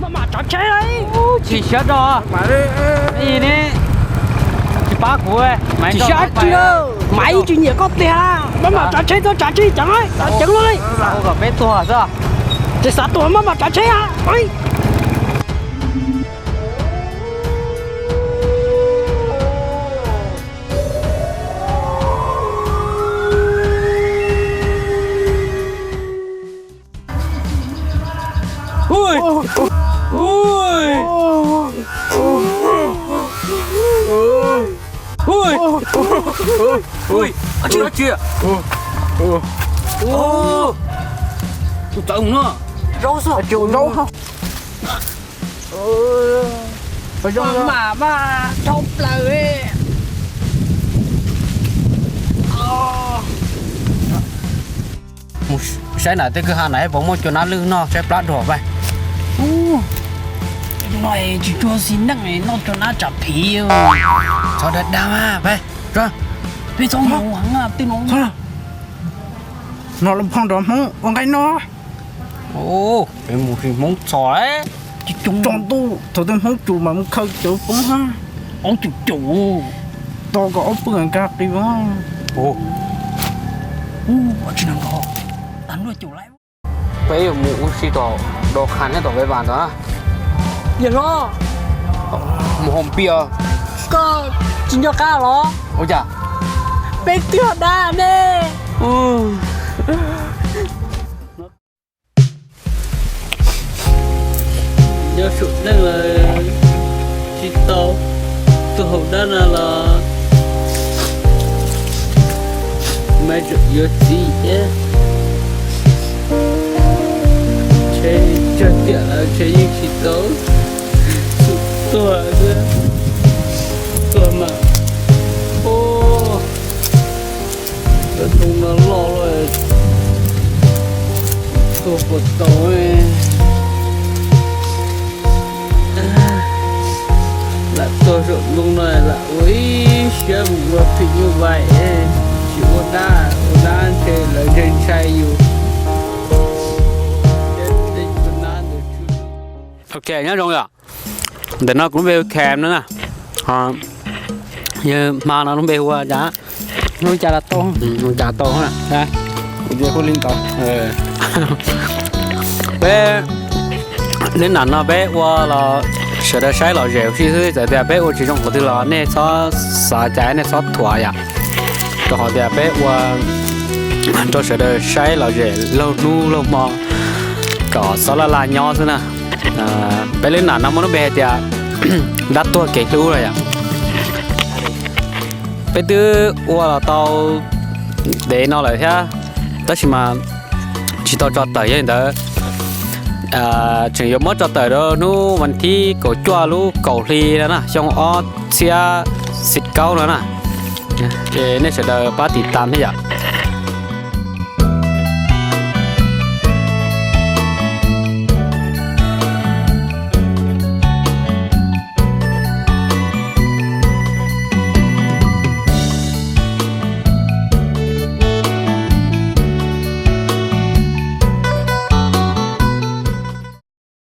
Maj mam tsav tsheb, tsis siab rau. Ne, tsis pab kuv, tsis siab dab tsi, Maiv tsis nyiam koj tiag. Maj mam tsav tsheb txhob tsav tsheb ceev, tsav ceev li. Kom peb tuag xwb. Ces xav tuag maj mam tsav tsheb. Tus tawv no, zaub xwb, zaub. Maj mam mas dhau plaws. Mus saib na, tej kwj ha na puas muaj cua nab lwj noj saib plab dua pab. No tsis tshua xis neej, noj cua nab tsam phiv. Txhob dag dag mas pab. Peb txhob mus heev, tej no no los phoj nrov Hmoob ua nqaij no. Peb mus sis Hmoob txhos. Tsis tso ntuj, thaum twg Hmoob tsum mas mus khaws cawv poob hab. Aub tsum tsum, to kom aub pw nkag qis. Peb yuav mus ua si tom, do qha neb tom peb vas ntawd. Yawg hlob, mus hoo pias. Koj tsis nco qab los? Ua cas? Peb twb ho dab ne. Nyob saum neej lawm tsis tau tuag haum dab na los, Maiv tseem yuav txiv thiab. Ntshe tsawg tiam lawm ntshe yeej tsis tau tuag xwb. Tuag mas, ua, cov ntoo no loj loj, tuag puas tau. Lam tuag saum ntoo no lam ua ib siab mus ua phim nyuj vais, tsis ua dab, ua dab ntshe lawv ntshai ntshai yus. Ok, nyob zoo yom. Ntawm no kuv lub npe hu Cam no na. Yawg hma no lub npe hu ua cas? Hu cas los tau. Hu cas tau na. Kuv hu li ntawd. Peb, neb nam no peb ua los sawv daws saib lom zem ua si xwb, txawm tias peb ua tsis zoo qhov twg los nej txhob xav cas, nej txhob thuam yom. Rau qhov tias peb ua rau sawv daws saib lom zem laug hnub laug hmo kom xob laj laj nyob xwb na. Peb lub nam no muaj lub npe hais tias dab tuag kev hlub no yom. Peb twb ua los tau ntev no lawm thiab, tab sis mas tsis tau tso tawm. Yog li ntawd tseem yuav muab tso tawm rau hnub vas thib kaum cuaj lub kaum hli no na, xyoo ob txhiab xib kaub no na. Ces nej sawv daws pab tiv tas thiab yom.